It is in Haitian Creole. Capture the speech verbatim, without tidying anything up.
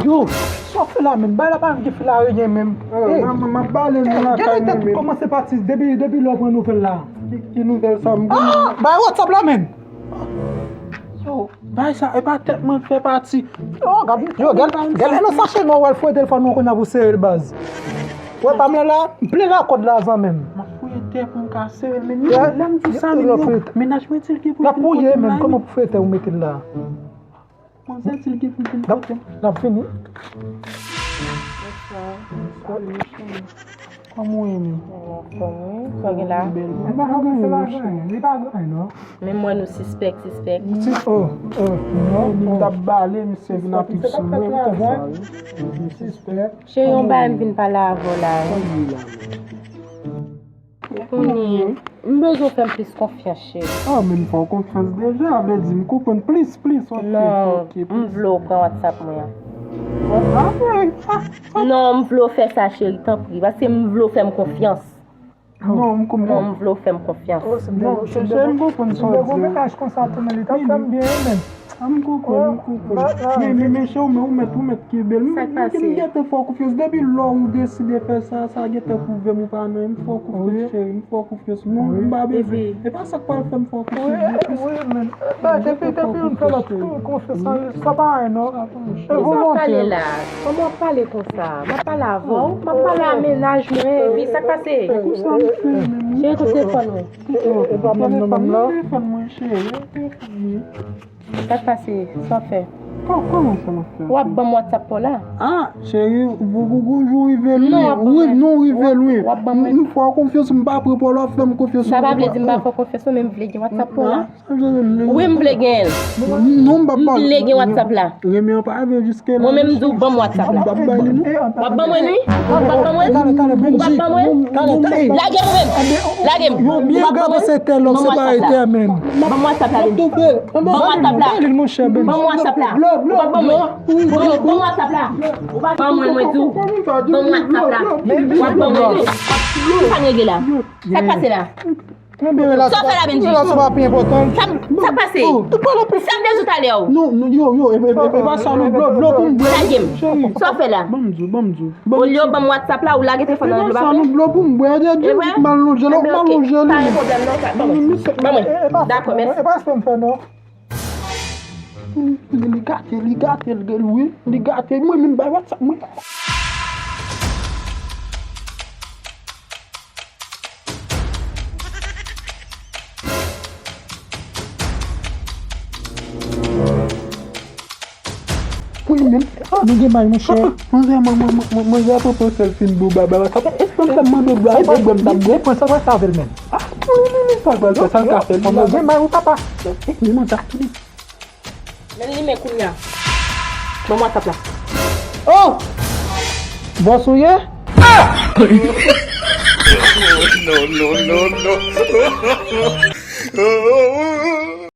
Yo, sa w fè la menm? Bay la pa gen fil a ryen menm. Eh, m ap bale nou lakay mwen menm. Kòmanse pati depi, depi lè w pran nouvèl la. Ki, ki nouvèl sa m gen? Ah, bay WhatsApp la menm. Yo, bay sa, e pa tèt mwen fè pati. Yo, gad, yo, gad, gad, e nan sachè nwa w al fwete l fò nou kounye a pou sere l baz. Wè pa m la la, m plen lakòd la zanmi m. M ap fouye tè pou m ka sere l, men lè m di sa menm yo, mennaj mwen di l gen pou l vin kote m la, wi. L ap fouye menm, kòman pou fouye tè ou mete l la? Manzè di l gen pou l vin kote m. L ap vini. Bonswa. Bonswa. Kòman w ye menm? Anfòm wi. Sa w gen la? Bèl. Li pa gen lajan, li pa gen non. Men m wè nou sispèk, sispèk. Oh, oh, non, li t ap bale, misye vin ap sou mwen, m konn sa wi. Sispèk. Cheri, yon bagay m vin pale avè w la wi. Kounye, m bezwen w fè m plis konfyans, cheri. Ah, men m fè w konfyans deja, vle di m konprann plis, plis, ok, ok, plis. Non, m vle w pran WhatsApp mwen an. Ah, ah, ah. Non, m vle w fè sa, cheri, tanpri, paske m vle w fè m konfyans. Non, m konprann. Non, m vle w fè m konfyans. Non, cheri, m konprann sa w di a. Mennaj konsa tou, men li t ap fè m byen, men. Ah, m konprann, m konprann. Men, men, men, cheri, men ou mèt, ou mèt kenbe l. Sa k pase? M gentan fè w konfyans. Depi lè ou deside fè sa, sa gentan pwouve m ou pa nan. M fè w konfyans, cheri. M fè w konfyans. Non, m pa bezwen. E pa sa k pral fè m fè w konfyans de plis. Wi, men. Depi, depi youn fè lòt konfyans, sa pa anyen, non. E volonte. Sa w pale la? Kòman w ap pale konsa? M ap pale avè w. M ap pale a mennaj mwen. Epi sa k pase? Cheri, kote telefòn ou? E pa menm nan menm la. Telefòn mwen, cheri. Sa k pase? Sa w fè? Kò-, kòman sa m ap fè? W ap ban m WhatsApp pa w la? Ah, cheri, ou, ou, ou, ou rive lwen. Non, w ap ban mwen. Wi, non, ou rive lwen. W ap ban mwen. M, m fè w konfyans, m pa pran pa w la, w ap fè m konfyans. Sa pa vle di m pa fè w konfyans non, men m vle gen WhatsApp pa w la. Ah, wi, m vle gen l. Non, m p ap ba w. M vle gen WhatsApp la. Renmen an pa rive jiske la. Mwen menm m di w ban m WhatsApp la. M p ap ba li non. W ap ban mwen wi? W ap ban mwen? W ap ban mwen? Lage m ou menm. Lage m. W ap ban mwen? Ban m WhatsApp la. Ban m WhatsApp la. Ban m WhatsApp la. Ban m WhatsApp la. Ou pa ban mwen? Ban m, ban m WhatsApp la. Ou pa ban mwen, mwen di w. Ban m WhatsApp la. W ap ban mwen tou. Ki sa m regle la? Sa k pase la? Sa w fè la, Bendji? Sa, sa k pase? Sa m te di w talè w. Non, non, yo, yo, e, e, e, e pa sa non, dlo, dlo pou m bwè. Lage m. Sa w fè la? Ban m di w, ban m di w. Olye w ban m WhatsApp la, ou lage telefòn nan dlo pa vre? E pa sa non, dlo pou m bwè. E vre? Mal lonje, non, mal lonje li. Pa gen pwoblèm non, ban mwen. Ban mwen. Dakò, mèsi. E pa sa m fè non. Li gate, li gate, li gate, wi, li gate. Mwen menm bay WhatsApp mwen. Wi, men, ah, nou gen may, monchè. Manzè, man, man, man, man, manzè pran pran sèl fin bou baba. Sa fè, èske m fè mande dlo a, e bwè m t ap bwè? Pran sa, pran sa avè l, men. Ah, wi, wi, wi, sa l pral fè, sa l ka fè, manzè. Gen may ou papa. Men manzè ap tounen. Men li men kounye a. Ban m WhatsApp la. Oh! Bòs ou ye? Ah! No, no, no, no.